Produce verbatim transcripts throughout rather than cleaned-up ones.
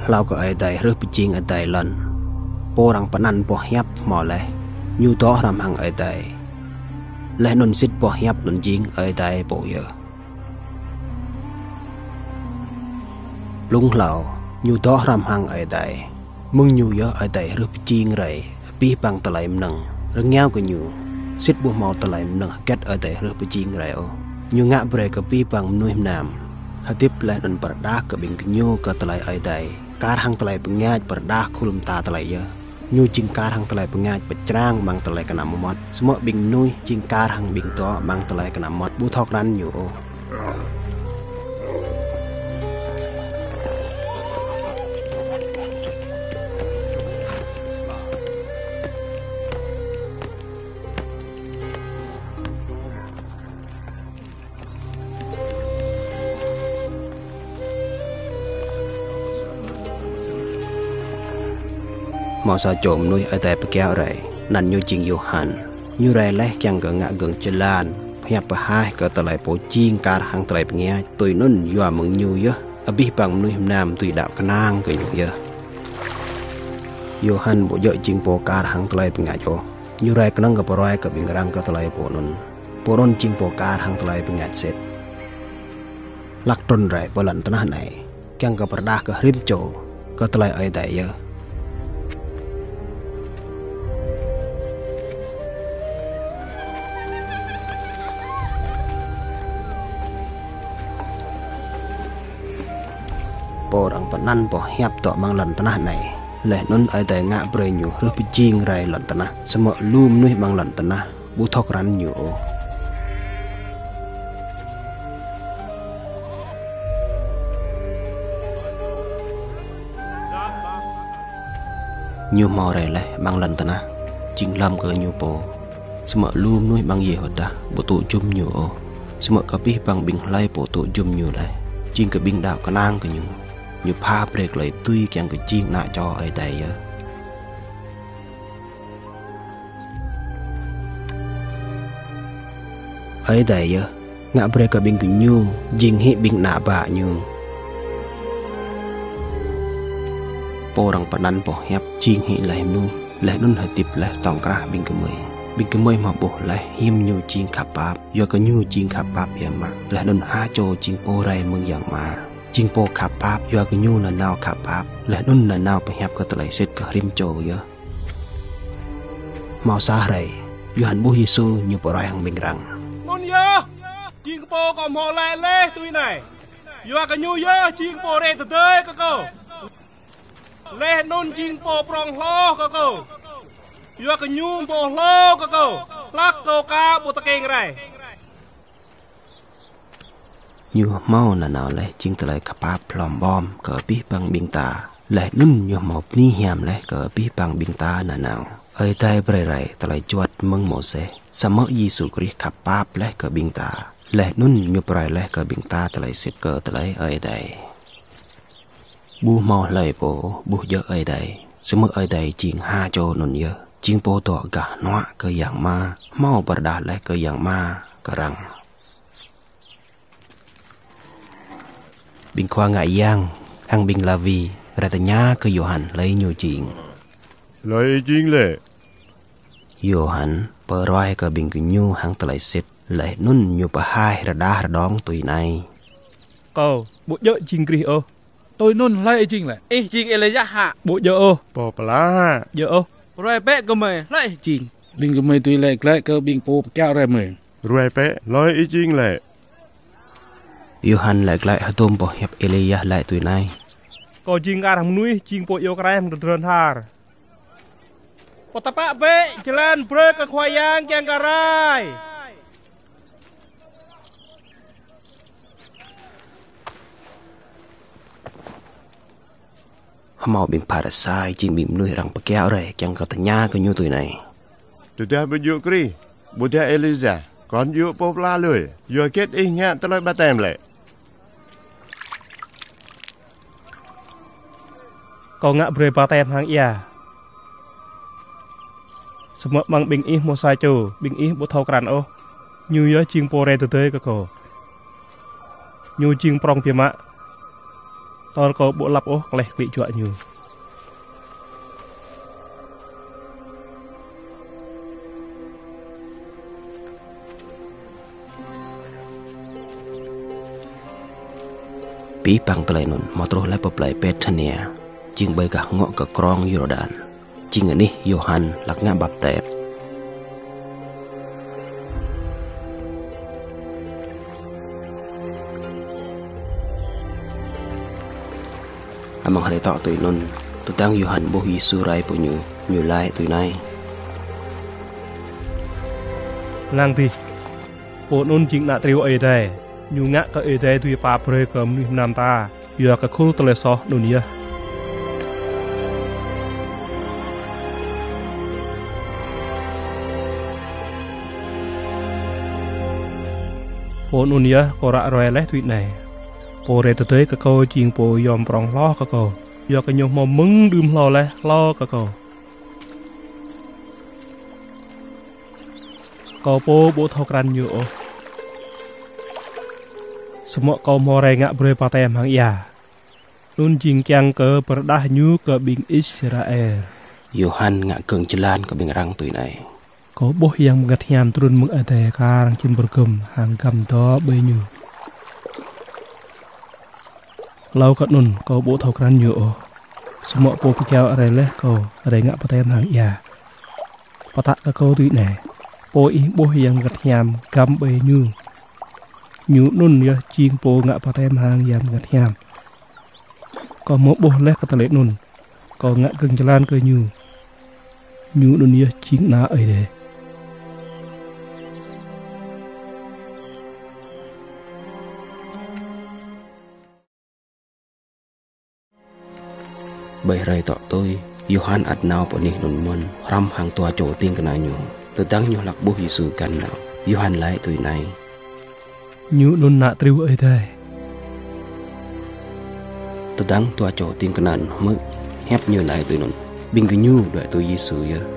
Hlâo kơ Ơi Adai hrih pơjing adai lŏn, pô arăng pơanăn boh hiăp hmâo laih: Ñu dŏ hrŏm hăng Ơi Adai. Laih anŭn sĭt boh hiăp anŭn jing Ơi Adai pô yơh. Blung hlâo, Ñu dŏ hrŏm hăng Ơi Adai. Mơ̆ng Ñu yơh Ơi Adai hrih pơjing rai abih bang tơlơi mơnơ̆ng. Rơngiao kơ Ñu, sĭt ƀu hmâo tơlơi mơnơ̆ng hơget Ơi Adai hrih pơjing rai ôh. Ñu ngă brơi kơ abih bang mơnuih mơnam hơdip laih anŭn pơrơđah kơ ƀing gơñu kơ tơlơi Ơi Adai kar hăng tơlơi bơngač pơrơđah khul mơta tơlơi yơh. Ñu jing kar hăng tơlơi bơngač pơčrang amăng tơlơi kơnăm mơmŏt. Samơ̆ ƀing mơnuih jing kar hăng ƀing dŏ amăng tơlơi kơnăm mơmŏt, ƀu thâo krăn Ñu ôh. Hmâo sa čô mơnuih Ơi Adai pơkiaŏ rai, anăn ñu jing Yôhan. Ñu rai laih kiăng kơ ngă gơ̆ng jơlan, pơhiăp pơhaih kơ tơlơi pô jing kar hăng tơlơi bơngač. Tui anŭn yua mơ̆ng ñu yơh abih bang mơnuih mơnam dưi đaŏ kơnang kơ ñu yơh. Yôhan ƀu djơ̆ jing pô kar hăng tơlơi bơngač ôh. Ñu rai kơnơ̆ng kơ pơruai kơ ƀing arăng kơ tơlơi pô anŭn. Pô anŭn jing pô kar hăng tơlơi bơngač sĭt. Hlăk trŭn rai pơ lŏn tơnah anai, kiăng kơ pơrơđah kơ rĭm čô kơ tơlơi Ơi Adai yơh. Pô arăng pơanăn boh hiăp dŏ amăng lŏn tơnah anai. Laih anŭn Ơi Adai ngă brơi Ñu hrih pơjing rai lŏn tơnah, samơ̆ lu mơnuih amăng lŏn tơnah ƀu thâo krăn Ñu ôh. Ñu hmâo rai laih amăng lŏn tơnah, jing lŏm kơ Ñu pô. Samơ̆ lu mơnuih amăng Yêhuda ƀu tŭ jum Ñu ôh. Samơ̆ kơ abih bang ƀing hlơi pô tŭ jum Ñu laih, jing kơ ƀing đaŏ kơnang kơ Ñu. Ñu pha brơi tơlơi dưi kiăng kơ jing ană čô Ơi Adai yơh. Ơi Adai yơh ngă brơi kơ ƀing gơñu jing hĭ ƀing ană bă Ñu. Pô arăng pơanăn boh hiăp jing hĭ laih mơnuih, laih anŭn hơdip laih tŏng krah ƀing gơmơi. Ƀing gơmơi hmâo ƀuh laih hiư̆m Ñu jing khăp pap, yua kơ Ñu jing khăp pap biă mă, laih anŭn ha čô jing pô rai mơ̆ng Yang Ama. Jing pô khăp pap, yua kơ Ñu nanao khăp pap, laih anŭn nanao pơhiăp kơ tơlơi sĭt kơ rĭm čô yơh. Hmâo sa hrơi, Yôhan ƀuh Yêsu, ñu pơruai hăng ƀing arăng: Anŭn yơh jing pô kâo hmâo laĭ laih tui anai: Yua kơ Ñu yơh jing pô rai tơdơi kơ kâo. Laih anŭn jing pô prŏng hloh kơ kâo. Yua kơ Ñu pô hloh kơ kâo, hlăk kâo ka ƀu tơkeng rai. Ñu hmâo nanao laih jing tơlơi khăp pap hlom ƀom kơ abih bang ƀing ta. Laih anŭn Ñu hmâo bơni hiam laih kơ abih bang ƀing ta nanao. Ơi Adai brơi rai tơlơi juăt mơ̆ng Môseh, samơ̆ Yêsu Krist khăp pap laih kơ ƀing ta. Laih anŭn Ñu pơruai laih kơ ƀing ta tơlơi sĭt kơ tơlơi Ơi Adai. Ƀu hmâo hlơi pô ƀuh djơ̆ Ơi Adai, samơ̆ Ơi Adai jing ha čô anŭn yơh, jing pô dŏ gah hnuă kơ Yang Ama, hmâo pơrơđah laih kơ Yang Ama kơ arăng. Ƀing khua ngă yang hăng ƀing Lêwi rai tơña kơ Yôhan hlơi ñu jing. Hlơi ih jing lĕ? Yôhan pơruai kơ ƀing gơñu hăng tơlơi sĭt, laih anŭn ñu pơhaih rơđah rơđông tui anai: Kâo ƀu djơ̆ jing Krist ôh. Tui anŭn hlơi ih jing lĕ? Ih jing Êlia hă? Ƀu djơ̆ ôh. Pô pơala hă? Djơ̆ ôh. Ruai bĕ gơmơi hlơi ih jing. Ƀing gơmơi dưi laĭ glaĭ kơ ƀing pô pơkiaŏ rai mơ̆? Ruai bĕ hlơi ih jing lĕ? Yôhan laĭ glaĭ hơdôm boh hiăp Êlia laĭ tui anai: Kâo jing kar hăng mơnuih jing pô iâu kơ rai hăng tơdron har. Pơtơpă bĕ jơlan brơi kơ Khua Yang kiăng kơ rai. Hmâo ƀing Pharisai jing ƀing mơnuih arăng pơkiaŏ rai kiăng kơ tơña kơ Ñu tui anai: Tơdah ƀu djơ̆ Krist, ƀôdah Êlia, kŏn djơ̆ pô pơala lui, yua hơget ih ngă tơlơi baptem lĕ? Kâo ngă brơi baptem hăng ia. Samơ̆ amăng ƀing ih hmâo sa čô, ƀing ih ƀu thâo krăn ôh. Ñu yơh jing pô rai tơdơi kơ kâo. Ñu jing prŏng biă mă. Tơl kâo ƀu lăp ôh kleh klĭ juă ñu. Abih bang tơlơi anŭn hmâo truh laih pơ plei Bêthania, jing ƀơi gah ngŏ kơ krong Yôrdan, jing anih Yôhan hlak ngă baptem. Amăng hrơi tŏ tui anŭn, tơdang Yôhan ƀuh Yêsu rai pơ ñu, ñu laĭ tui anai: Lăng dih, Pô anŭn jing Ană Triu Ơi Adai, Ñu ngă kơ Ơi Adai dưi pap brơi kơ mơnuih mơnam ta yua kơ khul tơlơi soh anŭn yơh. Pô anŭn yơh kâo ră ruai laih tui anai: Pô rai tơdơi kơ kâo jing Pô yom prŏng hloh kơ kâo, yua kơ Ñu hmâo mơ̆ng đưm hlâo laih hlâo kơ kâo. Kâo pô ƀu thâo krăn Ñu ôh, samơ̆ kâo hmâo rai ngă brơi baptem hăng ia. Anŭn jing kiăng kơ pơrơđah Ñu kơ ƀing Israel. Yôhan ngă gơ̆ng jơlan kơ ƀing arăng tui anai: Kâo ƀuh Yang Bơngăt Hiam trŭn mơ̆ng adai kar hăng čim bơrơgơ̆m hăng găm dŏ ƀơi Ñu. Hlâo kơ anŭn kâo ƀu thâo krăn Ñu ôh, samơ̆ Pô pơkiaŏ rai laih kâo rai ngă baptem hăng ia pơtă kơ kâo tui anai: Pô ih ƀuh Yang Bơngăt Hiam găm ƀơi Ñu, Ñu anŭn yơh jing Pô ngă baptem hăng Yang Bơngăt Hiam. Kâo hmâo ƀuh laih kơ tơlơi anŭn, kâo ngă gơ̆ng jơlan kơ Ñu. Ñu anŭn yơh jing Ană Ơi Adai. Ƀơi hrơi tŏ tui, Yôhan ăt nao pơ anih anŭn mơ̆n, hrŏm hăng dua čô ding kơna ñu. Tơdang ñu hlak ƀuh Yêsu găn nao, Yôhan laĭ tui anai: Ñu anŭn Ană Triu Ơi Adai. Tơdang dua čô ding kơna anŭn hmư̆ hiăp ñu laĭ tui anŭn, ƀing gơñu đuaĭ tui Yêsu yơh.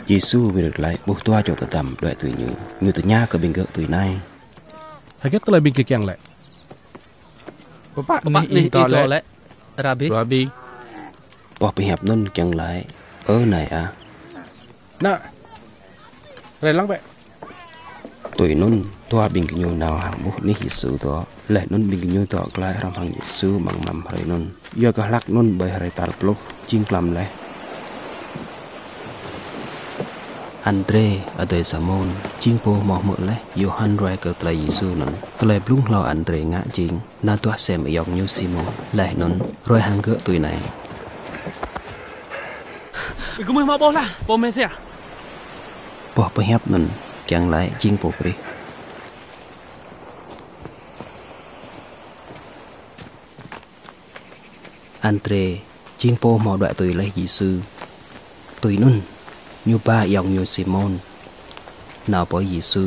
Yêsu wơr glaĭ ƀuh dua čô tơdăm đuaĭ tui Ñu. Ñu tơña kơ ƀing gơ̆ tui anai: Hơget tơlơi ƀing gih kiăng laĭ? Pơpă anih ih dŏ laĭ, Rabbi? Rabbi. Boh pơhiăp anŭn kiăng laĭ: Ơ Nai ah. Ană, rai lăng bĕ. Tui anŭn, dua ƀing gơñu nao hăng ƀuh anih Yêsu dŏ. Laih anŭn ƀing gơñu dŏ glaĭ hrŏm hăng Yêsu amăng mlam hrơi anŭn. Yua kơ hlak anŭn ƀơi hrơi tal pluh, jing tlam laih. Andrê, adơi Simôn, jing pô hmâo hmư̆ laih Yôhan ruai kơ tơlơi Yêsu anŭn. Tơlơi blung hlâo Andrê ngă jing nao duah sem ayŏng ñu Simôn, laih anŭn ruai hăng gơ̆ tui anai: Ih gơmơi hmâo ƀuh laih Pô Mêsia. Boh pơhiăp anŭn kiăng laĭ jing Pô Krist. Andrê jing pô hmâo đuaĭ tui laih Yêsu. Tui anŭn, ñu ba ayŏng ñu Simôn nao pơ Yêsu.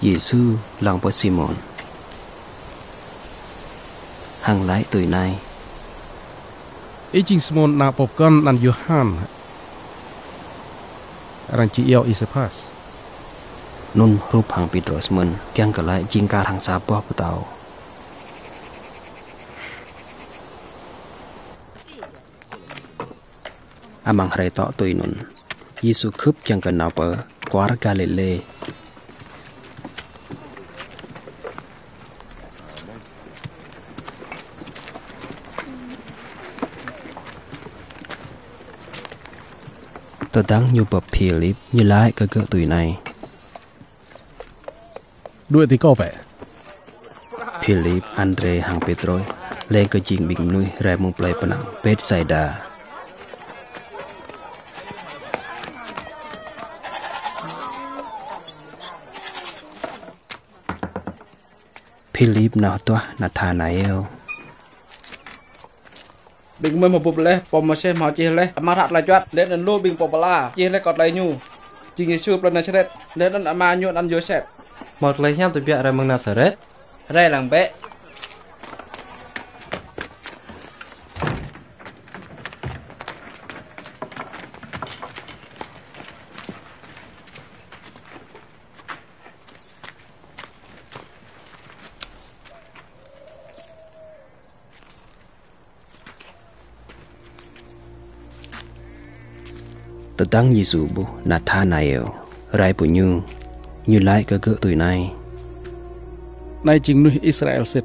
Yêsu lăng pơ Simôn hăng laĭ tui anai: Ih jing Simôn ană pô pơkŏn anăn Yôhan, arăng či iâu ih Sêphas. Anŭn hrup hăng Pêtrôs mơ̆n, kiăng kơ laĭ jing kar hăng sa boh pơtâo. Amăng hrơi tŏ tui anŭn, Yêsu khưp kiăng kơ nao pơ kwar Galilê. Tơdang ñu bưp Philip, ñu laĭ kơ gơ̆ tui anai: Đuaĭ tui kâo bĕ. Philip, Andrê hăng Pêtrôs leng kơ jing ƀing mơnuih rai mơ̆ng plei pơnăng Betsaida. Ih lip nao hơduah Nathanael. Ƀing gơmơi hmâo bưp laih, pô Môseh hmâo čih laih, amăng hră tơlơi juăt, laih anŭn lu ƀing pô pơala, čih laih kơ tơlơi ñu. Jing Yêsu plơi Nazaret, laih anŭn ama ñu anăn Yôsep. Hmâo tơlơi hiam tơbiă rai mơ̆ng Nazaret? Rai lăng bĕ. Tơdang Yêsu ƀuh Nathanael rai pơ ñu, ñu laĭ kơ gơ̆ tui anai: Anai jing mơnuih Israel sĭt.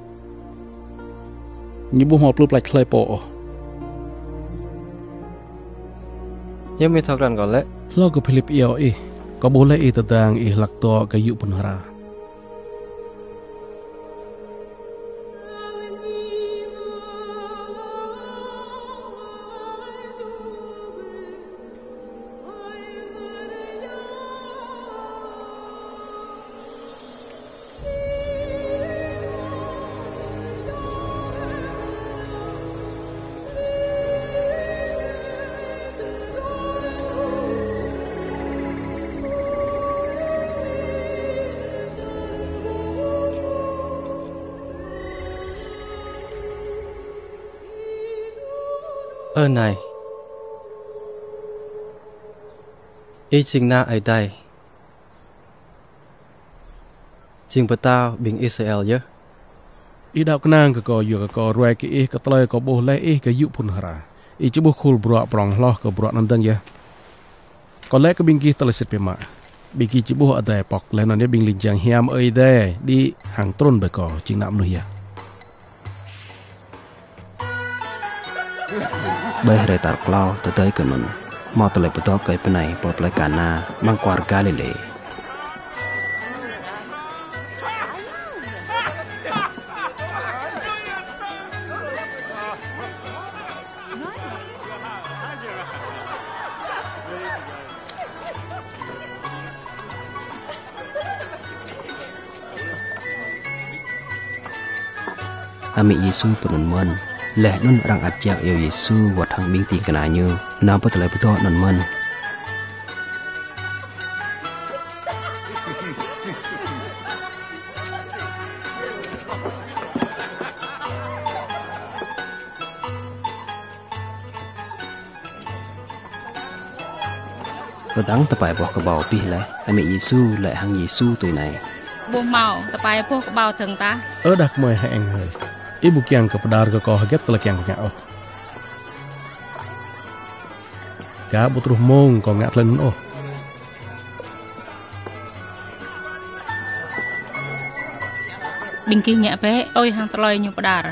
Ñu ƀu hmâo plư plač hlơi pô ôh. Hiư̆m ih thâo krăn kâo lĕ? Hlâo kơ Philip iâu ih, kâo ƀuh laih ih tơdang ih hlak dŏ gah yŭ phŭn hra. Ơ Nai, ih jing Ană Ơi Adai, jing pơtao ƀing Israel yơh. Ih đaŏ kơnang kơ kâo, yua kơ kâo ruai kơ ih kơ tơlơi kâo ƀuh laih ih gah yŭ phŭn hra. Ih či ƀuh khul bruă prŏng hloh kơ bruă anŭn dơ̆ng yơh. Kâo laĭ kơ ƀing gih tơlơi sĭt biă mă. Ƀing gih či ƀuh adai pŏk, laih anŭn yơh ƀing ling jang hiam Ơi Adai đĭ hăng trŭn ƀơi kâo, jing Ană Mơnuih yơh. Ƀơi hrơi tal klâo tơdơi kơ anŭn, hmâo tơlơi pơdŏ kơi bơnai pơ plơi Kana amăng kwar Galilê. Amĭ Yêsu pơ anŭn mơ̆n, laih anŭn arăng ăt jak iâu Yêsu wơ̆t hăng ƀing ding kơna ñu nao pơ tơlơi pơdŏ anŭn mơ̆n. Tơdang tơpai boh kơƀâo abih laih, amĭ Yêsu laĭ hăng Yêsu tui anai: Ƀu hmâo tơpai boh kơƀâo dơ̆ng tah. Ơ đah kơmơi H'Eng hơi, ih ƀu kiăng kơ pơđar kơ kâo hơget tơlơi kiăng kơ ngă ôh. Gah ƀu truh mông kâo ngă tơlơi anŭn ôh. Ƀing gih ngă bĕ tui hăng tơlơi ñu pơđar.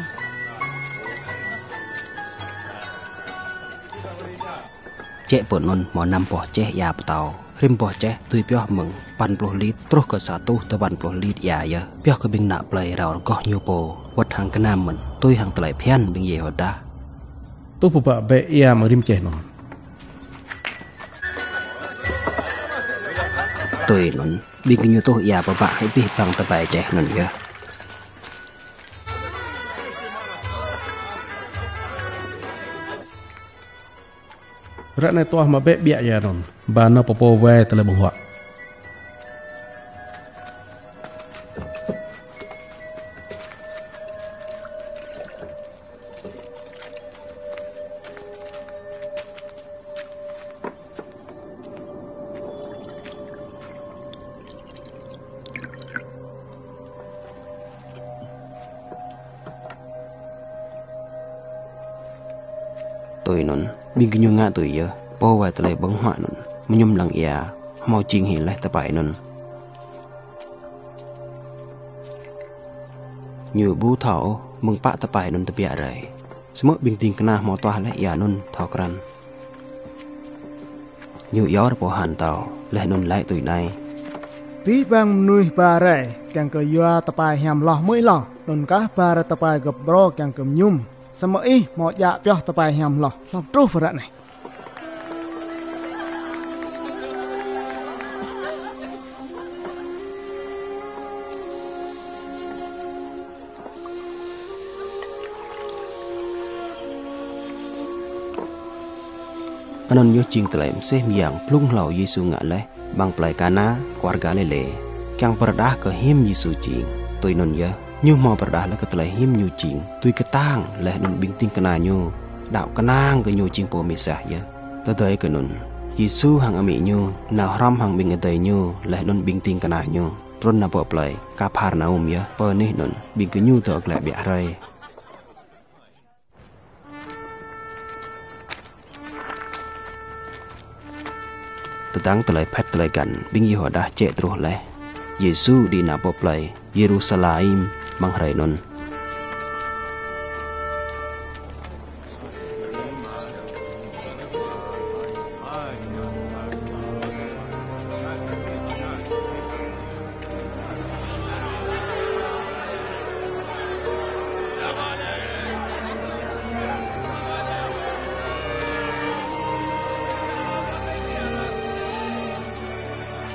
Jĕ pơ anŭn hmâo năm boh čeh ia pơtâo, rĭm boh čeh dưi pioh mơ̆ng păn pluh lit truh kơ sa rơtuh dua păn pluh lit ia yơh, pioh kơ ƀing ană plơi rao rơgoh ñu pô, wơ̆t hăng gơnam mơ̆n, tui hăng tơlơi phiăn ƀing Yêhuda. Tuh pơbă bĕ ia mơ̆ng rĭm čeh anŭn. Tui anŭn, ƀing gơñu tuh ia pơbă hĭ abih bang tơpai čeh anŭn yơh. Ră anai tuah mă bĕ ƀiă ia anŭn, ba nao pơ pô wai tơlơi ƀơ̆ng huă. Tui anŭn, ƀing gơñu ngă tui yơh, pô wai tơlơi ƀơ̆ng huă anŭn, mơñum lăng ia, hmâo jing hĭ laih tơpai anŭn. Ñu ƀu thâo ôh mơ̆ng pă tơpai anŭn tơbiă rai. Samơ̆ ƀing ding kơna hmâo tuah laih ia anŭn thâo krăn. Ñu iâu rơpô han tâo, laih anŭn laĭ tui anai: Abih bang mơnuih ba rai kiăng kơ yua tơpai hiam hloh mơ̆i hloh, anŭn kah ba rai tơpai gơ̆p brô kiăng kơ mơñum. Samơ̆ ih hmâo djă pioh tơpai hiam hloh, hlŏm truh pơ ră anai. Anŭn yơh jing tơlơi mơsêh mơyang blung hlâo Yêsu ngă laih amăng plơi Kana, kwar Galilê, kiăng pơrơđah kơ hiư̆m Yêsu jing. Tui anŭn yơh, ñu hmâo pơrơđah laih kơ tơlơi hiư̆m ñu jing, tui kơtang laih anŭn ƀing ding kơna ñu đaŏ kơnang kơ ñu jing Pô Mêsiah yơh. Tơdơi kơ anŭn, Yêsu hăng amĭ ñu nao hrŏm hăng ƀing adơi ñu laih anŭn ƀing ding kơna ñu trŭn nao pơ plơi Kapharnaum yơh. Pơ anih anŭn, ƀing gơñu dŏ glaĭ ƀiă hrơi. Tơdang tơlơi phet tơlơi găn ƀing Yêhuda jĕ truh laih, Yêsu đĭ nao pơ plơi Yêrusalem amăng hrơi anŭn.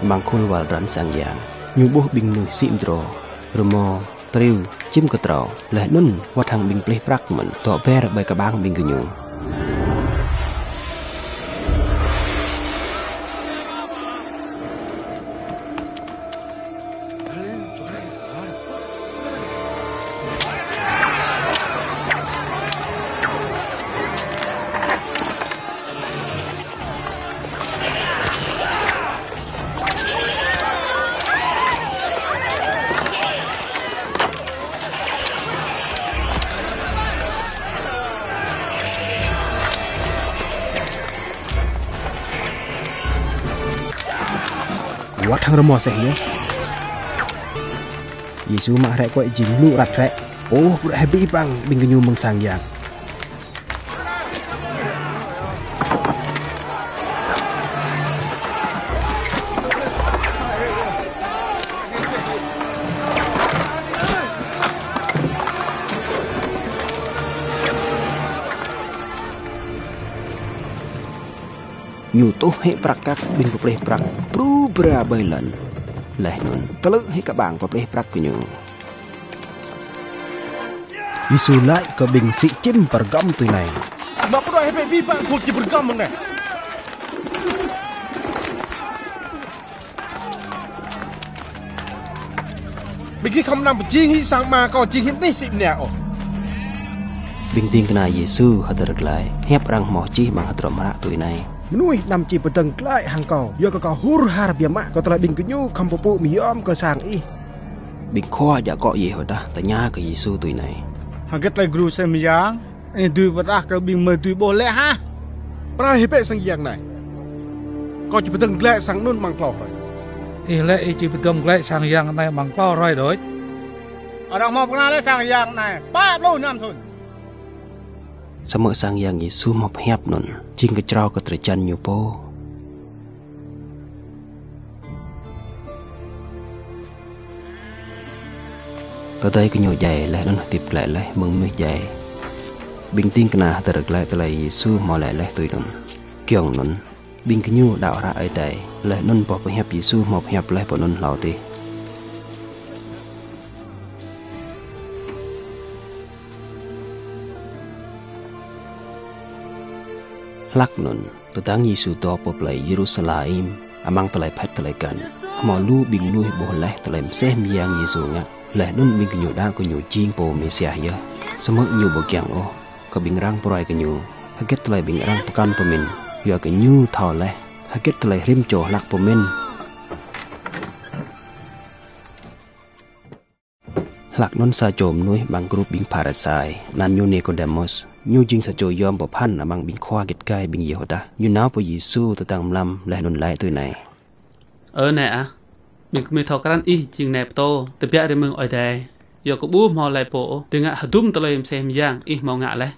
Amăng khul wal răn sang yang, ñu ƀuh ƀing mơnuih sĭ mơdrô, rơmô, triu, čim kơtrâo, laih anŭn wơ̆t hăng ƀing pơplih prăk mơ̆n dŏ ber ƀơi kơƀang ƀing gơñu. Wơ̆t hăng rơmô aseh yơh. Yêsu mă hrĕ kơ jing lu răt hrĕ. Ôh, bruă hơbĭ bang ƀing gơñu mơ̆ng sang yang. Ñu tuh hĭ prăk kăk ƀing pơplih prăk bru bra ƀơi lŏn. Laih anŭn, tơlư̆ hĭ kơƀang pơplih prăk gơñu. Yêsu laĭ kơ ƀing sĭ čim pơrơgăm tui anai: Mă pơđuaĭ hĭ bĕ abih bang khul čim pơrơgăm mơ̆ng anai. Ƀing gih khŏm anăm pơjing hĭ sang Ama kâo jing hĭ anih sĭ mơnia ôh. Ƀing ding kơna Yêsu hơdơr glaĭ, hiăp arăng hmâo čih amăng hơdrôm hră tui anai: Mơnuih anăm či pơdơ̆ng glaĭ hăng kâo, yua kơ kâo hur har biă mă kơ tơlơi ƀing gơñu khŏm pơpŭ mơyom kơ sang ih. Ƀing khua djă akŏ Yêhuda tơña kơ Yêsu tui anai: Hơget tơlơi gru mơsêh mơyang anai dưi pơrơđah kơ ƀing gơmơi dưi ƀuh laih hă? Pơrai hĭ bĕ sang yang anai. Kâo či pơdơ̆ng glaĭ sang anŭn amăng klâo hrơi. Ih laĭ ih či pơdơ̆ng glaĭ sang yang anai amăng klâo hrơi đôč? Arăng hmâo pơkra laih sang yang anai pă pluh năm thŭn. Samơ̆ sang yang Yêsu hmâo pơhiăp anŭn jing kơčrâo kơ drơi jan ñu pô. Tơdơi gơñu djai laih anŭn hơdip glaĭ laih mơ̆ng mơnuih djai. Ƀing ding kơna hơdơr glaĭ tơlơi Yêsu hmâo laĭ laih tui anŭn. Giŏng anŭn, ƀing gơñu đaŏ hră Ơi Adai laih anŭn boh pơhiăp Yêsu hmâo pơhiăp laih pơ anŭn hlâo adih. Hlak anŭn, tơdang Yêsu dŏ pơ plơi Yêrusalem amăng tơlơi phet tơlơi găn, hmâo lu ƀing mơnuih ƀuh laih tơlơi mơsêh mơyang Yêsu ngă, laih anŭn ƀing gơñu đaŏ kơ ñu jing Pô Mêsiah yơh. Samơ̆ ñu ƀu kiăng ôh kơ ƀing arăng pơruai kơ ñu hơget tơlơi ƀing arăng pơkŏn pơmĭn, yua kơ ñu thâo laih hơget tơlơi rĭm čô hlak pơmĭn. Hlak anŭn sa čô mơnuih amăng grup ƀing Pharisai, anăn ñu Nikôdêmôs, ñu jing sa čô yom pơphan amăng ƀing khua git gai ƀing Yêhuda. Ñu nao pơ Yêsu tơdang mlam laih anŭn laĭ tui anai: Ơ Nai ah, ƀing gơmơi thâo krăn ih jing nai pơtô tơbiă rai mơ̆ng Ơi Adai, yua kơ ƀu hmâo hlơi pô ôh dưi ngă hơdôm tơlơi mơsêh mơyang ih hmâo ngă laih,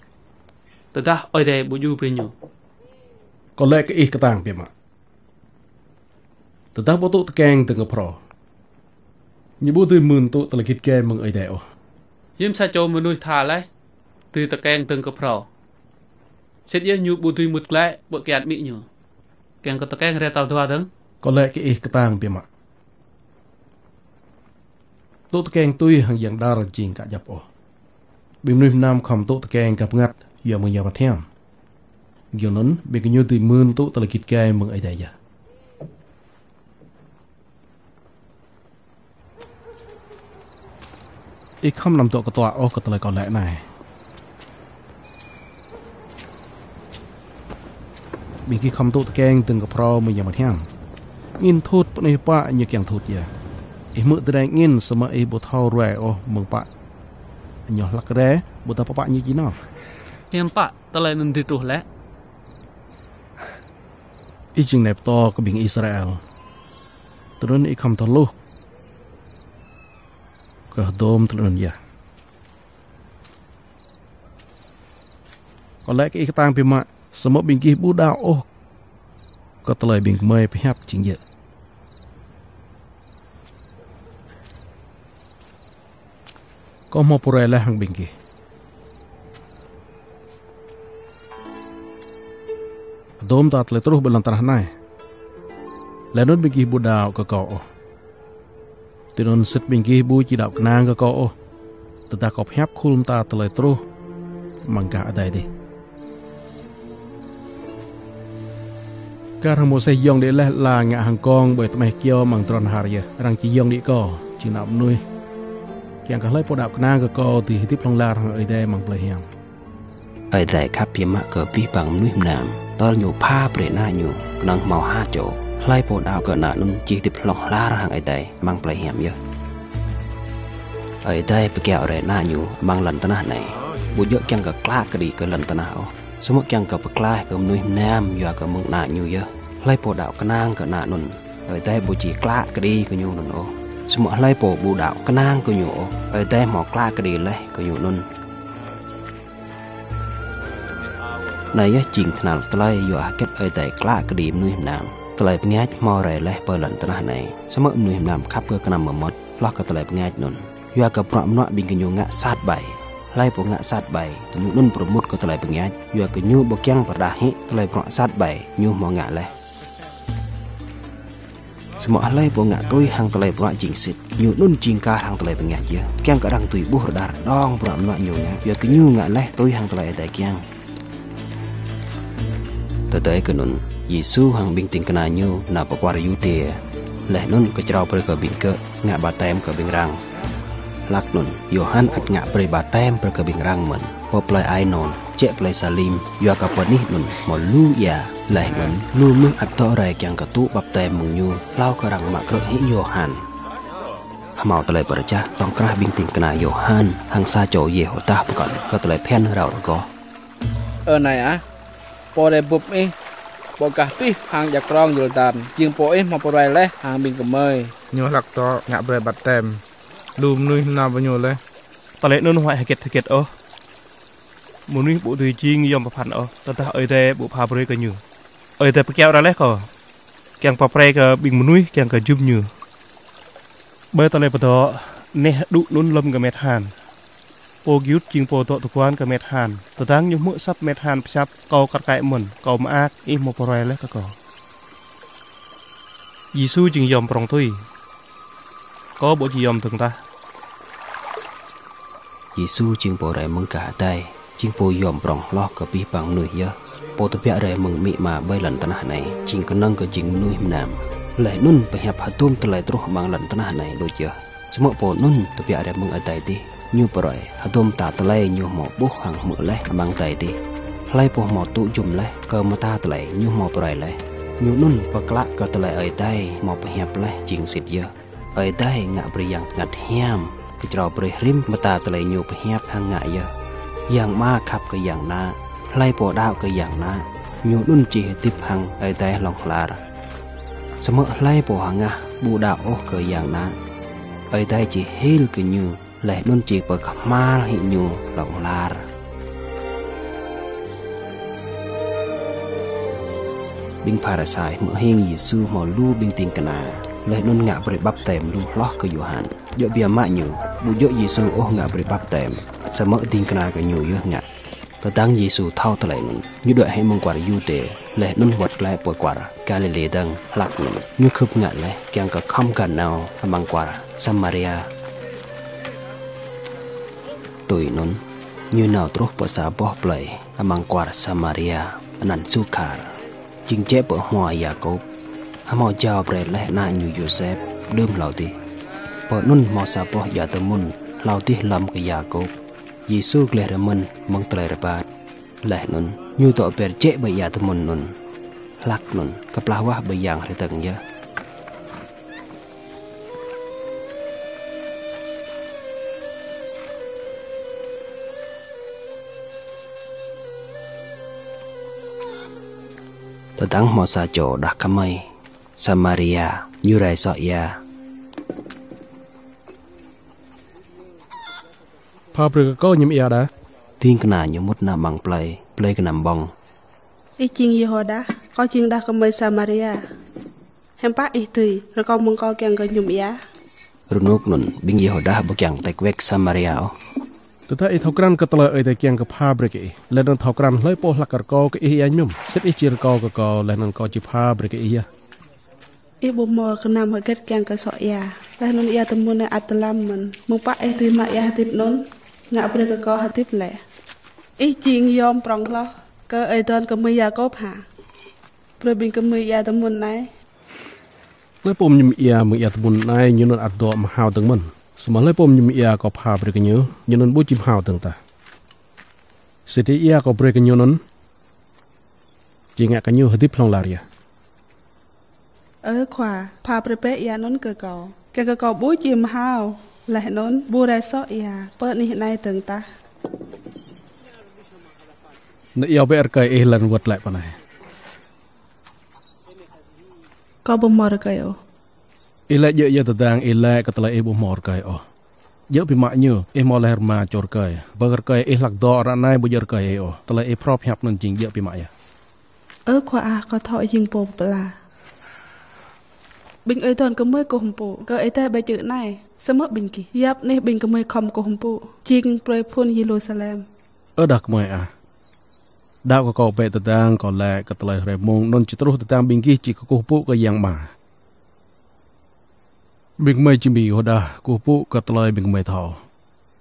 tơdah Ơi Adai ƀu djru brơi ñu. Kâo laĭ kơ ih kơtang biă mă. Tơdah pô tŭ tơkeng dơ̆ng kơ phrâo, ñu ƀu dưi mưn tŭ tơlơi git gai mơ̆ng Ơi Adai ôh. Hiư̆m sa čô mơnuih tha laih dưi tơkeng dơ̆ng kơ phrâo? Sĭt yơh ñu ƀu dưi mŭt glaĭ pơ kian amĭ ñu, kiăng kơ tơkeng rai tal dua dơ̆ng. Kâo laĭ kơ ih kơtang biă mă. Tŭ tơkeng tui hăng yang đar jing ka djăp ôh. Ƀing mơnuih mơnam khŏm tŭ tơkeng gah bơngăt yua mơ̆ng Yang Bơngăt Hiam. Giŏng anŭn, ƀing gơñu dưi mưn tŭ tơlơi git gai mơ̆ng Ơi Adai yơh. Ih khŏm anăm dŏ kơtuă ôh kơ tơlơi kâo laĭ anai. Ƀing gih khŏm tŭ tơkeng dơ̆ng kơ phrâo mơ̆ng Yang Bơngăt Hiam. Angĭn thut pơ anih pă ñu kiăng thut yơh. Ih hmư̆ tơdơi angĭn samơ̆ ih ƀu thâo ruai ôh mơ̆ng pă ñu hlăk rai, ƀôdah pơ pă ñu či nao. Hiư̆m pă tơlơi anŭn dưi truh lĕ? Ih jing nai pơtô kơ ƀing Israel. Tui anŭn ih khŏm thâo hluh kơ hơdôm tơlơi anŭn yơh. Kâo laĭ kơ ih kơtang biă mă, samơ̆ ƀing gih ƀu đaŏ ôh kơ tơlơi ƀing gơmơi pơhiăp jing djơ̆. Kâo hmâo pơruai laih hăng ƀing gih. Hơdôm ta tơlơi truh ƀơi lŏn tơnah anai, laih anŭn ƀing gih ƀu đaŏ kơ kâo ôh. Tui anŭn sĭt ƀing gih ƀu či đaŏ kơnang kơ kâo ôh, tơdah kâo pơhiăp khul mơta tơlơi truh amăng gah adai adih. Kar hăng Môseh yŏng đĭ laih ala ngă hăng gong ƀơi tơmeh kyâo amăng tơdron har yơh, arăng či yŏng đĭ kâo, jing ană mơnuih. Kiăng kơ hlơi pô đaŏ kơnang kơ kâo dưi hơdip hlŏng lar hăng Ơi Adai amăng plei hiam. Ơi Adai khăp biă mă kơ abih bang mơnuih mơnam, tơl ñu pha brơi ană ñu kơnơ̆ng hmâo ha čô. Hlơi pô đaŏ kơ ană anŭn či hơdip hlŏng lar hăng Ơi Adai amăng plei hiam yơh. Ơi Adai pơkiaŏ rai ană ñu amăng lŏn tơnah anai, ƀu djơ̆ kiăng kơ klă kơđi kơ lŏn tơnah ôh, samơ̆ kiăng kơ pơklaih kơ mơnuih mơnam yua kơ mơ̆ng ană ñu yơh. Hlơi pô đaŏ kơnang kơ ană anŭn, Ơi Adai ƀu či klă kơđi kơ ñu anŭn ôh. Samơ̆ hlơi pô ƀu đaŏ kơnang kơ ñu ôh, Ơi Adai hmâo klă kơđi laih kơ ñu anŭn. Anai yơh jing tơhnal tơlơi yua hơget Ơi Adai klă kơđi mơnuih mơnam. Tơlơi bơngač hmâo rai laih pơ lŏn tơnah anai, samơ̆ mơnuih mơnam khăp kơ kơnăm mơmŏt hloh kơ tơlơi bơngač anŭn. Yua kơ bruă mơnuă ƀing gơñu ngă sat ƀai. Hlơi pô ngă sat ƀai, ñu anŭn pơrơmut kơ tơlơi bơngač, yua kơ ñu ƀu kiăng pơrơđah hĭ tơlơi bruă sat ƀai ñu hmâo ngă laih. Samơ̆ hlơi pô ngă tui hăng tơlơi bruă jing sĭt, ñu anŭn jing kar hăng tơlơi bơngač yơh, kiăng kơ arăng dưi ƀuh rơđah rơđông bruă mơnuă ñu ngă, yua kơ ñu ngă laih tui hăng tơlơi Ơi Adai kiăng. Tơdơi kơ anŭn, Yêsu hăng ƀing ding kơna ñu nao pơ kwar Yuđê, laih anŭn kơčrâo brơi kơ ƀing gơ̆ ngă batem kơ ƀing arăng. Hlak anŭn, Yôhan ăt ngă brơi batem brơi kơ ƀing arăng mơ̆n pơ plơi Ainôn, jĕ plơi Salim, yua kơ pơ anih anŭn hmâo lu ia. Laih anŭn, lu mơnuih ăt dŏ rai kiăng kơ tŭ batem mơ̆ng ñu, hlâo kơ arăng mă krư̆ hĭ Yôhan. Hmâo tơlơi pơrơjăh tŏng krah ƀing ding kơna Yôhan hăng sa čô Yêhuda pơkŏn kơ tơlơi phiăn rao rơgoh. Ơ nai ah, pô rai bưp ih, pô gah abih hang jak krong Yôrdan, jing pô ih hmâo pơruai laih hăng ƀing gơmơi. Ñu hlak dŏ ngă brơi batem, lu mơnuih nao pơ ñu laih. Tơlơi anŭn huăi hơget hơget ôh. Mơnuih ƀu dưi jing yom pơphan ôh, tơdah Ơi Adai ƀu pha brơi kơ ñu. Ơi Adai pơkiaŏ rai laih kâo, kiăng pơprơi kơ ƀing mơnuih kiăng kơ jum ñu. Ƀơi tơlơi pơdŏ, neh đŭ anŭn lơ̆m kơ met han. Pô gơyut jing pô dŏ tơguan kơ met han. Tơdang ñu hmư̆ asăp met han pơhiăp, kâo kar kaĭ mơ̆n, kâo mơak, ih hmâo pơruai laih kơ kâo. Yêsu jing yom prŏng tui. Kâo ƀu či yom dơ̆ng tah. Yêsu jing pô rai mơ̆ng gah adai, jing pô yom prŏng hloh kơ abih bang mơnuih yơh. Pô tơbiă rai mơ̆ng amĭ ama ƀơi lŏn tơnah anai, jing kơnơ̆ng kơ jing mơnuih mơnam. Laih anŭn pơhiăp hơdôm tơlơi truh amăng lŏn tơnah anai đôč yơh. Samơ̆ pô anŭn tơbiă rai mơ̆ng adai adih, ñu pơruai hơdôm mơta tơlơi ñu hmâo ƀuh hăng hmư̆ laih amăng adai adih. Hlơi pô hmâo tŭ jum laih kơ mơta tơlơi ñu hmâo pơruai laih, ñu anŭn pơklă kơ tơlơi Ơi Adai hmâo pơhiăp laih jing sĭt yơh. Ơi Adai ngă brơi Yang Bơngăt Hiam kơčrâo brơi rĭm mơta tơlơi ñu pơhiăp hăng ngă yơh. Yang Ama khăp kơ Yang Ană, hlơi pô đaŏ kơ Yang Ană, ñu anŭn či hơdip hăng Ơi Adai hlŏng lar. Samơ̆ hlơi pô hơngah ƀu đaŏ ôh kơ Yang Ană, Ơi Adai či hil kơ ñu, laih anŭn či pơkơhmal hĭ ñu hlŏng lar. Ƀing Pharisai hmư̆ hing Yêsu hmâo lu ƀing ding kơna, laih anŭn ngă brơi baptem lu hloh kơ Yôhan. Djơ̆ biă mă ñu, ƀu djơ̆ Yêsu ôh ngă brơi baptem, samơ̆ ding kơna gơñu yơh ngă. Tơdang Yêsu thâo tơlơi anŭn, ñu đuaĭ hĭ mơ̆ng kwar Yuđê, laih anŭn wơ̆t glaĭ pơ kwar Galilê dơ̆ng. Hlak anŭn, ñu khưp ngă laih kiăng kơ khŏm găn nao amăng kwar Samaria. Tui anŭn, ñu nao truh pơ sa boh plơi amăng kwar Samaria. anăn Sukhar, jing jĕ pơ hmua Yakôb, hmâo jao brơi laih ană ñu Yôsep đưm hlâo dih. Pơ anŭn hmâo sa boh ia tơmun hlâo dih lŏm kơ Yakôb. Yêsu gleh rơmơ̆n mơ̆ng tơlơi rơbat. Laih anŭn, ñu dŏ ber jĕ ƀơi ia tơmun anŭn. Hlăk anŭn, kơplah wah ƀơi yang hơdơ̆ng yơh. Tơdang hmâo sa čô đah kơmơi Samaria, ñu rai soh ia. Pha brơi kơ kâo mơñum ia đa. Ding kơna ñu mŭt nao amăng plơi, plơi gơnam ƀơ̆ng. Ih jing Yêhôdah, kâo jing đah kơmơi Samaria. Hiư̆m pă ih dưi rơkâo mơ̆ng kâo kiăng kơ mơñum ia? Rơnŭk anŭn, ƀing Yêhôdah ƀu kiăng tĕk wĕk Samaria ôh. Tơdah ih thâo krăn kơ tơlơi Ơi Adai kiăng kơ pha brơi kơ ih, laih anŭn thâo krăn hlơi pô hlăk kơ rơkâo kơ ih ia mơñum, sĭt ih či rơkâo kơ kâo, laih anŭn kâo či pha brơi kơ ih yơh. Ih ƀu hmâo gơnam hơget kiăng kơ soh ia, laih anŭn ia tơmun anai ăt tơlăm mơ̆n. Mơ̆ng pă ih dưi mă ia hơdip anŭn, ngă brơi kơ kâo hơdip lĕ. Ih jing yom prŏng hloh kơ ơi adon kơmơi Yakôb hă? Brơi ƀing gơmơi ia tơmun anai. Hlơi pô mơñum ia mơ̆ng ia tơmun anai, ñu anŭn ăt dŏ mơhao dơ̆ng mơ̆n. Samơ̆ hlơi pô mơñum ia kâo pha brơi kơ ñu, ñu anŭn ƀu či mơhao dơ̆ng tah. Sĭt ia kâo brơi kơ ñu anŭn, či ngă kơ ñu hơdip hlŏng lar yơh. Ơ Khua, pha brơi bĕ ia anŭn kơ kâo, kiăng kơ kâo ƀu či mơhao, laih anŭn ƀu rai soh ia pơ anih anai dơ̆ng tah. Nao iâu bĕ rơkơi ih laih anŭn wơ̆t glaĭ pơ anai. Kâo ƀu hmâo rơkơi ôh. Ih laĭ djơ̆ yơh tơdang ih laĭ kơ tơlơi ih ƀu hmâo rơkơi ôh. Djơ̆ biă mă ñu, ih hmâo laih rơma čô rơkơi. Bơ rơkơi ih hlăk dŏ ră anai ƀu djơ̆ rơkơi ih ôh. Tơlơi ih phrâo pơhiăp anŭn jing djơ̆ biă mă yơh. Ơ Khua ah, kâo thâo ih jing pô pơpla. Ƀing ơi adon gơmơi kơkuh pơpŭ kơ Ơi Adai ƀơi čư̆ anai, samơ̆ ƀing gih yap anih ƀing gơmơi khŏm kơkuh pơpŭ jing brơi phŭn Yêrusalem. Ơ đah kơmơi ah, đaŏ kơ kâo bĕ tơdang kâo laĭ kơ tơlơi hrơi mông anŭn či truh tơdang ƀing gih či kơkuh pơpŭ kơ Yang Ama. Ƀing gơmơi jing ƀing Yêhôdah kơkuh pơpŭ kơ tơlơi ƀing gơmơi thâo.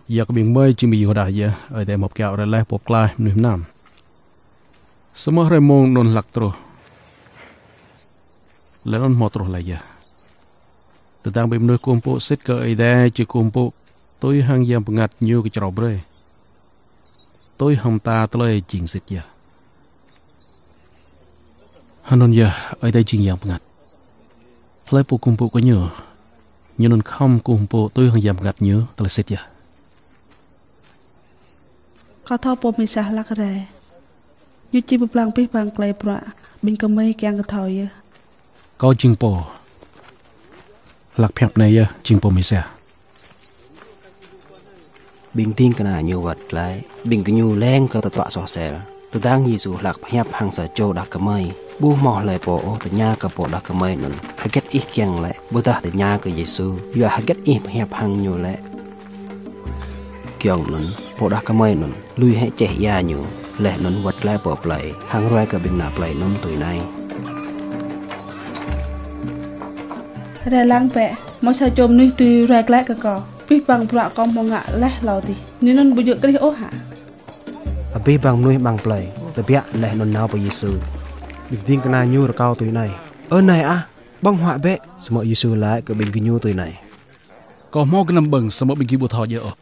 Yua kơ ƀing gơmơi jing ƀing Yêhôdah yơh, Ơi Adai hmâo pơkiaŏ rai laih pô pơklaih mơnuih mơnam. Samơ̆ hrơi mông anŭn hlăk truh, laih anŭn hmâo truh laih yơh. Tơdang ƀing mơnuih kơkuh pơpŭ sĭt kơ Ơi Adai či kơkuh pơpŭ tui hăng Yang Bơngăt Ñu kơčrâo brơi, tui hăng mơta tơlơi jing sĭt yơh. Anŭn yơh, Ơi Adai jing Yang Bơngăt. Hlơi pô kơkuh pơpŭ kơ Ñu, ñu anŭn khŏm kơkuh pơpŭ tui hăng Yang Bơngăt Ñu tơlơi sĭt yơh. Kâo thâo pô Mêsia hlăk rai. Ñu či pơblang abih bang tơlơi bruă ƀing gơmơi kiăng kơ thâo yơh. Kâo jing pô hlăk pơhiăp anai yơh jing pô Mêsia. Ƀing ding kơna Ñu wơ̆t glaĭ, ƀing gơñu leng kơ tơtuă soh sel. Tơdang Yêsu hlăk pơhiăp hăng sa čô đah kơmơi, ƀu hmâo hlơi pô ôh tơña kơ pô đah kơmơi anŭn: Hơget ih kiăng lĕ? Ƀôdah tơña kơ Yêsu: Yua hơget ih pơhiăp hăng ñu lĕ? Giŏng anŭn, pô đah kơmơi anŭn lui hĕ čeh ia ñu, laih anŭn wơ̆t glaĭ pơ plơi, hăng ruai kơ ƀing ană plơi anŭn tui anai: Rai lăng bĕ, hmâo sa čô mơnuih dưi ruai glaĭ kơ kâo abih bang bruă kâo hmâo ngă laih hlâo adih. Ñu anŭn ƀu djơ̆ Krist ôh hă? Abih bang mơnuih amăng plơi tơbiă laih anŭn nao pơ Yêsu. Ƀing ding kơna Ñu rơkâo tui anai: Ơ Nai ah, ƀơ̆ng huă bĕ. Samơ̆ Yêsu laĭ kơ ƀing gơñu tui anai: Kâo hmâo gơnam ƀơ̆ng, samơ̆ ƀing gih ƀu thâo djơ̆ ôh.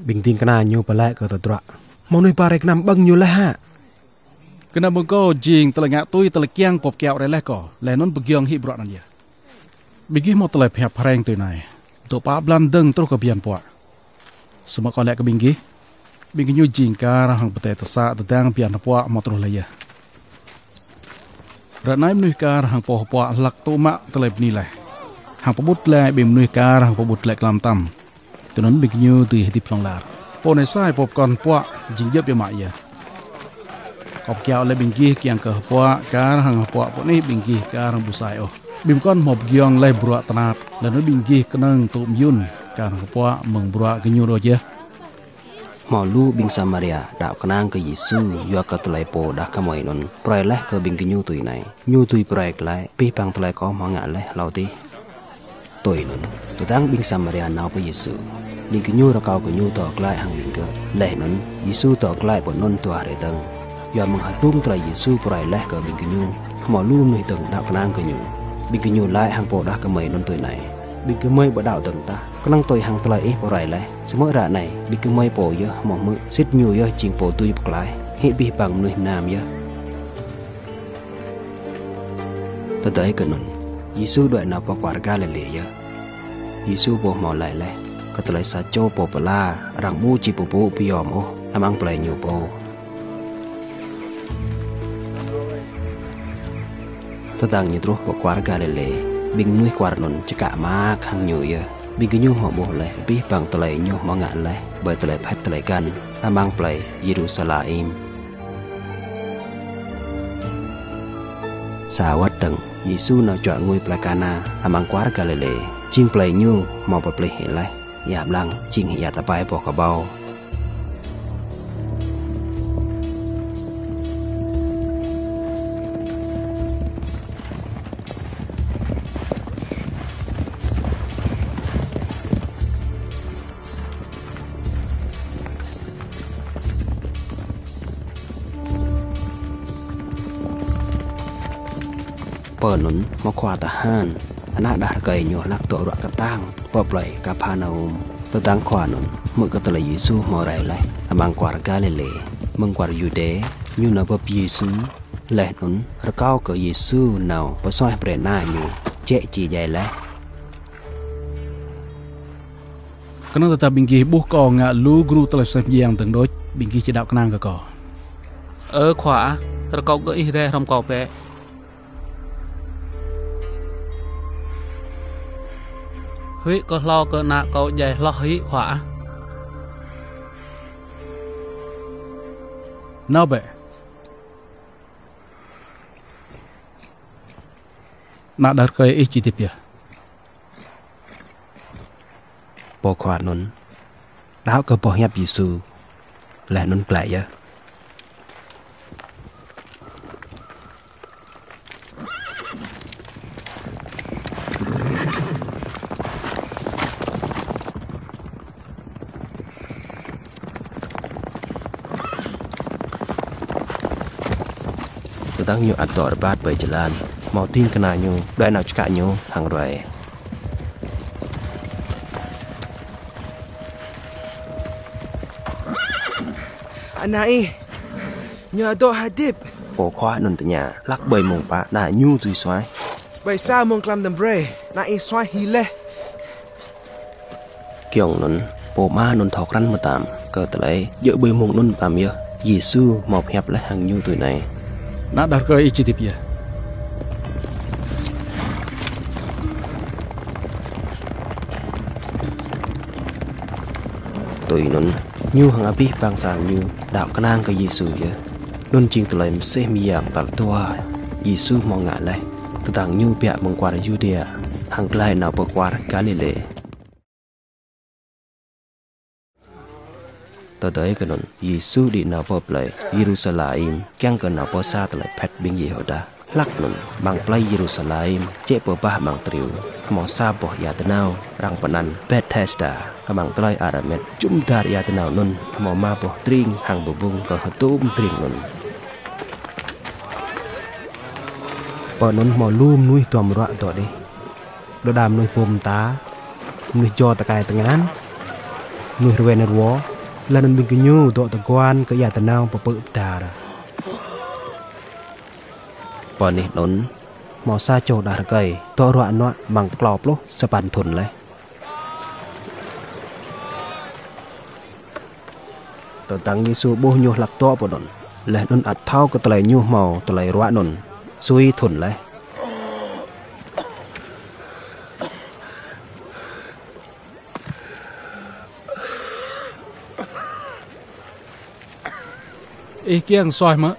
Ƀing ding kơna Ñu pơlaĭ kơ tơdruă: Hmâo mơnuih ba rai gơnam ƀơ̆ng ñu laih hă? Gơnam ƀơ̆ng kâo jing tơlơi ngă tui tơlơi kiăng pô pơkiaŏ rai laih kâo, laih anŭn pơgiŏng hĭ bruă anŭn yơh. Ƀing gih hmâo tơlơi pơhiăp hrĕng tui anai: Dŏ pă blan dơ̆ng truh kơ bơyan puă. Samơ̆ kâo laĭ kơ ƀing gih, ƀing gơñu jing kar hăng pơdai tơsă tơdang bơyan puă hmâo truh laih yơh. Ră anai mơnuih kar hăng pô hơpuă hlăk tŭ mă tơlơi bơni laih, hăng pơƀut glaĭ ƀing mơnuih kar hăng pơƀut glaĭ klam tam. Tui anŭn ƀing gơñu dưi hơdip hlŏng lar. Pô anai sai pô pơkŏn puă jing djơ̆ biă mă yơh. Kâo pơkiaŏ laih ƀing gih kiăng kơ hơpuă kar hăng hơpuă pơ anih ƀing gih kar hăng ƀu sai ôh. Ƀing pơkŏn hmâo pơgiŏng laih bruă tơnap, laih anŭn ƀing gih kơnơ̆ng tŭ mơyŭn kar hăng hơpuă mơ̆ng bruă gơñu đôč yơh. Hmâo lu ƀing Samaria đaŏ kơnang kơ Yêsu yua kơ tơlơi pô đah kơmơi anŭn pơruai laih kơ ƀing gơñu tui anai: Ñu dưi pơruai glaĭ abih bang tơlơi kâo hmâo ngă laih hlâo adih. Tui anŭn, tơdang ƀing Samaria nao pơ Yêsu, ƀing gơñu rơkâo kơ Ñu dŏ glaĭ hăng ƀing gơ̆. Laih anŭn, Yêsu dŏ glaĭ pơ anŭn dua hrơi dơ̆ng. Yua mơ̆ng hơdôm tơlơi Yêsu pơrai laih kơ ƀing gơñu, hmâo lu mơnuih dơ̆ng đaŏ kơnang kơ Ñu. Ƀing gơñu laĭ hăng pô đah kơmơi anŭn tui anai: Ƀing gơmơi ƀu đaŏ dơ̆ng tah, kơnơ̆ng tui hăng tơlơi Ih pơrai laih. Samơ̆ ră anai, ƀing gơmơi pô yơh hmâo hmư̆, sĭt Ñu yơh jing Pô dưi pơklaih, hĭ abih bang mơnuih mơnam yơh. Tơdơi kơ anŭn, Yêsu đuaĭ nao pơ kwar Galilê yơh. Yêsu ƀu hmâo laĭ laih kơ tơlơi sa čô pô pơala, arăng ƀu či pơpŭ pơyom ôh amăng plei Ñu pô. Tơdang Ñu truh pơ kwar Galilê, ƀing mơnuih kwar anŭn čơkă mơak hăng Ñu yơh. Ƀing gơñu hmâo ƀuh laih abih bang tơlơi Ñu hmâo ngă laih ƀơi tơlơi phet tơlơi găn amăng plei Yêrusalem. Sa wơ̆t dơ̆ng, Yêsu nao čuă ngui plei Kana amăng kwar Galilê, jing plei Ñu hmâo pơplih hĭ laih, ia blang jing hĭ ia tơpai boh kơƀâo. Pơ anŭn hmâo khua tơhan, ană đah rơkơi ñu hlak dŏ ruă kơtang pơ plei Kapharnaum. Tơdang khua anŭn hmư̆ kơ tơlơi Yêsu hmâo rai laih amăng kwar Galilê, mơ̆ng kwar Yuđê, ñu nao bưp Yêsu, laih anŭn rơkâo kơ Yêsu nao pơsuaih brơi ană ñu, jĕ či djai laih. Kơnơ̆ng tơdah ƀing gih ƀuh kâo ngă lu gru tơlơi suaih mơyang dơ̆ng đôč, ƀing gih či đaŏ kơnang kơ kâo. Ơ khua ah, rơkâo kơ ih rai hrŏm kâo bĕ. Huĭ kơ hlâo kơ ană kâo djai hloh hĭ khua ah. Nao bĕ. Ană đah rơkơi ih či hơdip yơh. Pô khua anŭn đaŏ kơ boh hiăp Yêsu, laih anŭn glaĭ yơh. Tơdang ñu ăt dŏ rơbat ƀơi jơlan, hmâo ding kơna ñu đuaĭ nao čơkă ñu hăng ruai. Ană ih, ñu ăt dŏ hơdip. Pô khua anŭn tơña, hlăk ƀơi mông pă ană ñu dưi suaih? Ƀơi sa mông tlam tơm brơi, ană ih suaih hĭ laih. Giŏng anŭn, pô ama anŭn thâo krăn mơtam kơ tơlơi djơ̆ ƀơi mông anŭn mơtam yơh Yêsu hmâo pơhiăp laih hăng ñu tui anai: Ană đah rơkơi ih či hơdip yơh. Tui anŭn, ñu hăng abih bang sang ñu đaŏ kơnang kơ Yêsu yơh. Anŭn jing tơlơi mơsêh mơyang tal dua Yêsu hmâo ngă laih, tơdang ñu biă mơ̆ng kwar Yuđia, hăng glaĭ nao pơ kwar Galilê. Tơdơi kơ anŭn, Yêsu đĭ nao pơ plei Yêrusalem, kiăng kơ nao pơ sa tơlơi phet ƀing Yêhuda. Hlăk anŭn, amăng plei Yêrusalem, jĕ pơ bah amăng triu, hmâo sa boh ia tơnao, arăng pơanăn Bethesda, amăng tơlơi Aramet. Jum dar ia tơnao anŭn, hmâo rơma boh tring hăng bơbŭng kơ hơdôm tring anŭn. Pơ anŭn hmâo lu mơnuih duăm ruă dŏ đih. Đơđa mơnuih pô mơta, mơnuih jo tơkai tơngan, mơnuih rơwen rơwo, laih anŭn ƀing gơñu dŏ tơguan kơ ia tơnao pơpư̆ pơdar. Pơ anih anŭn, hmâo sa čô đah rơkơi dŏ ruă nuă amăng klâo pluh sapăn thŭn laih. Tơdang Yêsu ƀuh ñu hlăk dŏ pơ anŭn, laih anŭn ăt thâo kơ tơlơi ñu hmâo tơlơi ruă anŭn sui thŭn laih. Ih kiăng suaih mơ̆?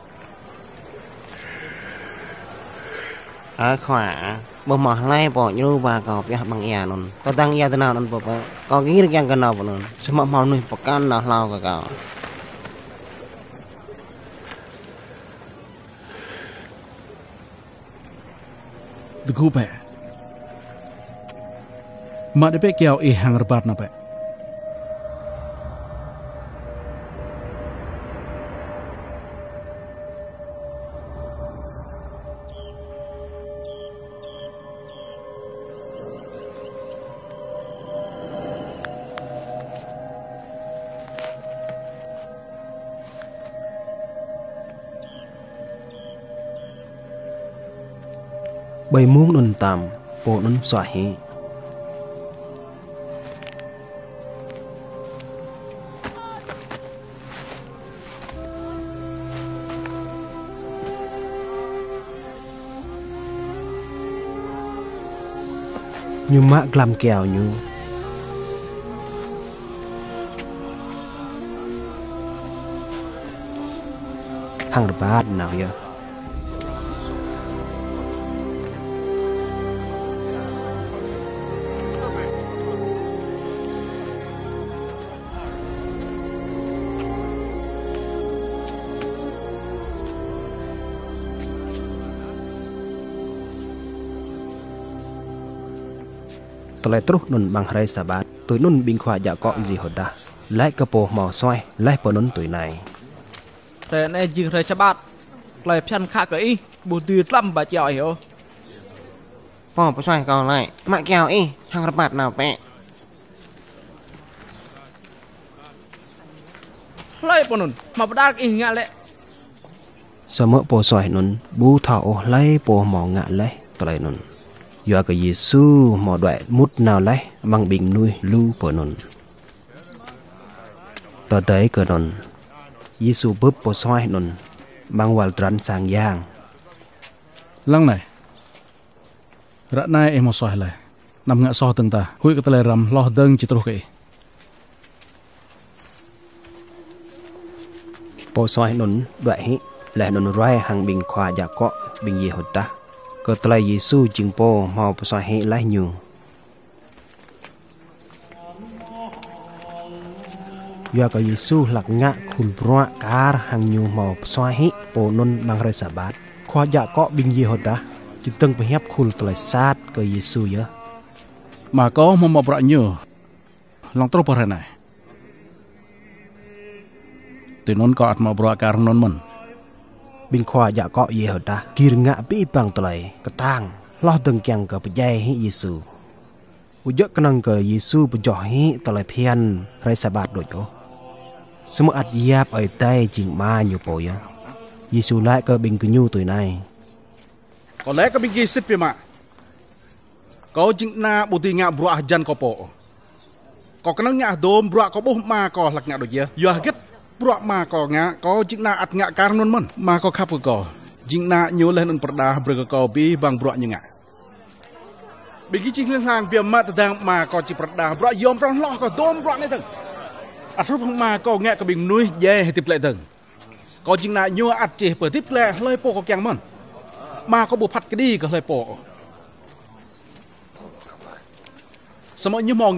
Ơ khua, ƀu hmâo hlơi pô djru ba kâo pioh amăng ia anŭn. Tơdang ia tơnao anŭn pơpă, kâo gir kiăng kơ nao pơ anŭn. Samơ̆ hmâo mơnuih pơkŏn nao hlâo kơ kâo. Tơgŭ bĕ. Mă đĭ bĕ kyâo ih hăng rơbat nao bĕ. Ƀơi mông anŭn tam, pô anŭn suaih hĭ. Ñu mă glăm kyâo ñu hăng rơbat nao yơh. Tơlơi truh anŭn amăng hrơi Sabat, tui anŭn ƀing khua djă akŏ Yêhuda laĭ kơ pô hmâo suaih laih pơ anŭn tui anai: Hrơi anai jing hrơi Sabat, tơlơi phiăn khă kơ ih ƀu dưi tlam ba kyâo ih ôh. Pô pơsuaih kâo laĭ: Mă kyâo ih hăng rơbat nao bĕ. Hlơi pô anŭn hmâo pơđar kơ ih ngă lĕ? Samơ̆ pô suaih anŭn ƀu thâo ôh hlơi pô hmâo ngă laih tơlơi anŭn, yua kơ Yêsu hmâo đuaĭ mŭt nao laih amăng ƀing mơnuih lu pơ anŭn. Tơdơi kơ anŭn, Yêsu bưp pô suaih anŭn amăng wal drăn sang yang. Lăng anai, ră anai ih hmâo suaih laih. Anăm ngă soh dơ̆ng tah, huĭ kơ tơlơi răm hloh dơ̆ng či truh kơ ih. Pô suaih anŭn đuaĭ hĭ, laih anŭn ruai hăng ƀing khua djă akŏ ƀing Yêhuda kơ tơlơi Yêsu jing pô hmâo pơsuaih hĭ laih ñu. Yua kơ Yêsu hlak ngă khul bruă kar hăng ñu hmâo pơsuaih hĭ pô anŭn amăng hrơi Sabat, khua djă akŏ ƀing Yêhuda či dơ̆ng pơhiăp khul tơlơi sat kơ Yêsu yơh. Ama kâo hmâo mă bruă ñu lŏng truh pơ hrơi anai. Tui anŭn kâo ăt mă bruă kar hăng anŭn mơ̆n. Ƀing khua djă akŏ Yêhuda gir ngă abih bang tơlơi kơtang hloh dơ̆ng kiăng kơ pơdjai hĭ Yêsu. Ƀu djơ̆ kơnơ̆ng kơ Yêsu pơjoh hĭ tơlơi phiăn hrơi Sabat đôč ôh, samơ̆ ăt yap Ơi Adai jing Ama ñu pô yơh. Yêsu laĭ kơ ƀing gơñu tui anai: Kâo laĭ kơ ƀing gih sĭt biă mă, kâo jing ană ƀu dưi ngă bruă hơjăn kâo pô ôh. Kâo kơnơ̆ng ngă hơdôm bruă kâo ƀuh Ama kâo hlak ngă đôč yơh. Yua hơget bruă Ama kâo ngă, kâo jing ană ăt ngă kar anŭn mơ̆n. Ama kâo khăp kơ kâo, jing ană ñu laih anŭn pơrơđah brơi kơ kâo abih bang bruă ñu ngă. Ƀing gih či hling hlang biă mă tơdang Ama kâo či pơrơđah bruă yom prŏng hloh kơ hơdôm bruă anai dơ̆ng. Ăt hrup hăng Ama kâo ngă kơ ƀing mơnuih djai hơdip glaĭ dơ̆ng. Kâo jing ană ñu ăt čih pơhơdip glaĭ hlơi pô kâo kiăng mơ̆n. Ama kâo ƀu phat kơđi kơ hlơi pô ôh. Samơ̆ ñu hmâo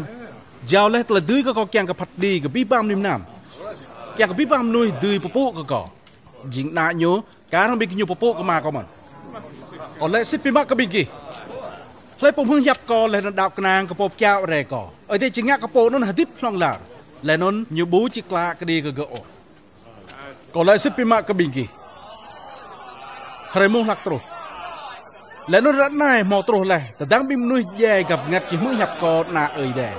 jao laih tơlơi dưi kơ kâo kiăng kơ phat kơđi kơ abih bang mơnuih mơnam, kiăng kơ abih bang mơnuih dưi pơpŭ kơ kâo. Jing ană ñu kar hăng ƀing gơñu pơpŭ kơ Ama kâo mơ̆n. Kâo laĭ sĭt biă mă kơ ƀing gih, hlơi pô hmư̆ hiăp kâo laih anŭn đaŏ kơnang kơ Pô pơkiaŏ rai kâo, Ơi Adai či ngă kơ pô anŭn hơdip hlŏng lar, laih anŭn ñu ƀu či klă kơđi kơ gơ̆ ôh. Kâo laĭ sĭt biă mă kơ ƀing gih, hrơi mông hlak truh, laih anŭn ră anai hmâo truh laih, tơdang ƀing mơnuih djai găp bơngăt či hmư̆ hiăp kâo Ană Ơi Adai.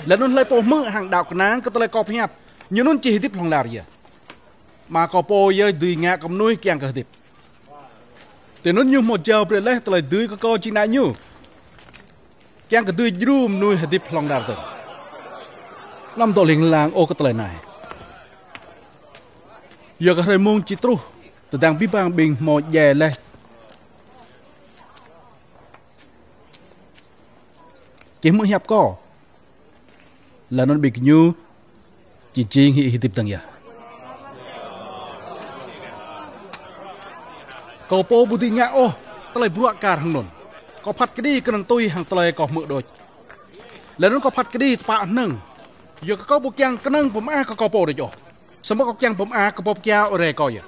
Laih anŭn hlơi pô hmư̆ hăng đaŏ kơnang kơ tơlơi kâo pơhiăp, ñu anŭn či hơdip hlŏng lar yơh. Ama kâo pô yơh dưi ngă kơ mơnuih kiăng kơ hơdip. Tui anŭn ñu hmâo jao brơi laih tơlơi dưi kơ kâo jing ană ñu, kiăng kơ dưi djru mơnuih hơdip hlŏng lar dơ̆ng. Anăm dŏ hling hlang ôh kơ tơlơi anai. Yua kơ hrơi mông či truh, tơdang abih bang ƀing hmâo djai laih či hmư̆ hiăp kâo, laih anŭn ƀing gơñu či jing hĭ hơdip dơ̆ng yơh. Kâo pô ƀu dưi ngă ôh tơlơi bruă kar hăng anŭn. Kâo phat kơđi kơnơ̆ng tui hăng tơlơi kâo hmư̆ đôč. Laih anŭn kâo phat kơđi tơpă hơnơ̆ng. Yua kơ kâo ƀu kiăng kơnơ̆ng pơmơak kơ kâo pô đôč ôh, samơ̆ kâo kiăng pơmơak kơ Pô pơkiaŏ rai kâo yơh.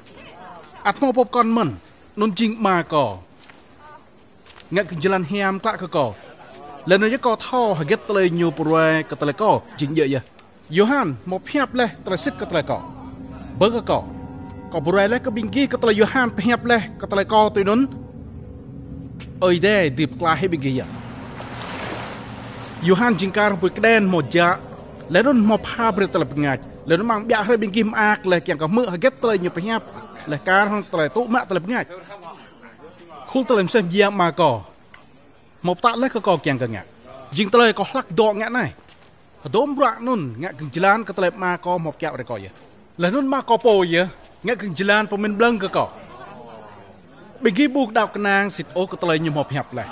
Ăt hmâo pô pơkŏn mơ̆n, anŭn jing Ama kâo ngă kơ jơlan hiam klă kơ kâo. Laih anŭn yơh kâo thâo hơget tơlơi ñu pơruai kơ tơlơi kâo jing djơ̆ yơh. Yôhan hmâo pơhiăp laih tơlơi sĭt kơ tơlơi kâo. Bơ kơ kâo, kâo pơruai laih kơ ƀing gih kơ tơlơi Yôhan pơhiăp laih kơ tơlơi kâo tui anŭn Ơi Adai dưi pơklaih hĭ ƀing gih yơh. Yôhan jing kar hăng apui kơđen hmâo jă, laih anŭn hmâo pha brơi tơlơi bơngač, laih anŭn amăng ƀiă hrơi ƀing gih mơak laih kiăng kơ hmư̆ hơget tơlơi ñu pơhiăp laih kar hăng tơlơi tŭ mă tơlơi bơngač. Khul tơlơi mơsêh mơyang Ama kâo hmâo pơtă laih kơ kâo kiăng kơ ngă. Jing tơlơi kâo hlak dŏ ngă anai. Hơdôm bruă anŭn ngă gơ̆ng jơlan kơ tơlơi Ama kâo hmâo kiaŏ rai kâo yơh. Laih anŭn Ama kâo pô yơh ngă gơ̆ng jơlan pơmĭn blơ̆ng kơ kâo. Ƀing gih ƀu đaŏ kơnang sĭt ôh kơ tơlơi ñu hmâo pơhiăp laih.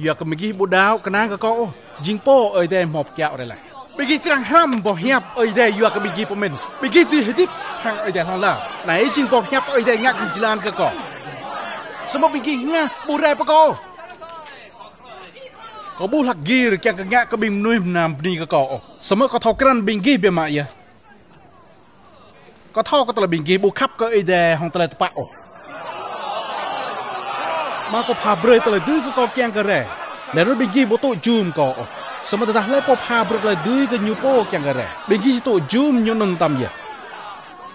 Yua kơ ƀing gih ƀu đaŏ kơnang kơ kâo ôh, jing Pô Ơi Adai hmâo pơkiaŏ rai laih. Ƀing gih kiăng hrăm boh hiăp Ơi Adai yua kơ ƀing gih pơmĭn. Ƀing gih dưi hơdip hăng Ơi Adai hlŏng lar. Anai jing boh hiăp Ơi Adai ngă gơ̆ng jơlan kơ kâo. Samơ̆ ƀing gih hơngah ƀu rai pơ kâo. Kâo ƀu hlak gir kiăng kơ ngă kơ ƀing mơnuih mơnam bơni kơ kâo ôh. Samơ̆ kâo thâo krăn ƀing gih biă mă yơh. Kâo thâo kơ tơlơi ƀing gih ƀu khăp kơ Ơi Adai hăng tơlơi tơpă ôh. Ama kâo pha brơi tơlơi dưi kơ kâo kiăng kơ rai. Laih anŭn ƀing gih ƀu tŭ jum kâo ôh. Samơ̆ tơdah hlơi pô pha brơi tơlơi dưi kơ ñu pô kiăng kơ rai, ƀing gih či tŭ jum ñu anŭn mơtam yơh.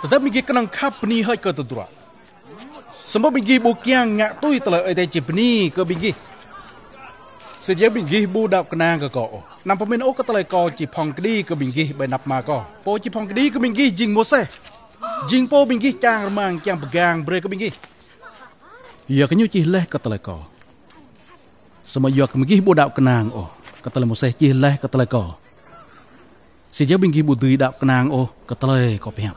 Tơdah ƀing gih kơnơ̆ng khăp bơni hơ̆č kơ tơdruă. Samơ̆ ƀing gih ƀu kiăng ngă tui tơlơi Ơi Adai či bơni kơ ƀing gih. Sĭt yơh ƀing gih ƀu đaŏ kơnang kơ kâo ôh. Anăm pơmĭn ôh kơ tơlơi kâo či phŏng kơđi kơ ƀing gih ƀơi anăp Ama kâo. Pô či phŏng kơđi kơ ƀing gih jing Môseh. Jing pô ƀing gih čang rơmang kiăng pơgang brơi kơ ƀing gih. Yua kơ ñu čih laih kơ tơlơi kâo. Samơ̆ yua kơ ƀing gih ƀu đaŏ kơnang ôh kơ tơlơi Môseh čih laih kơ tơlơi kâo, sĭt yơh ƀing gih ƀu dưi đaŏ kơnang ôh kơ tơlơi kâo pơhiăp.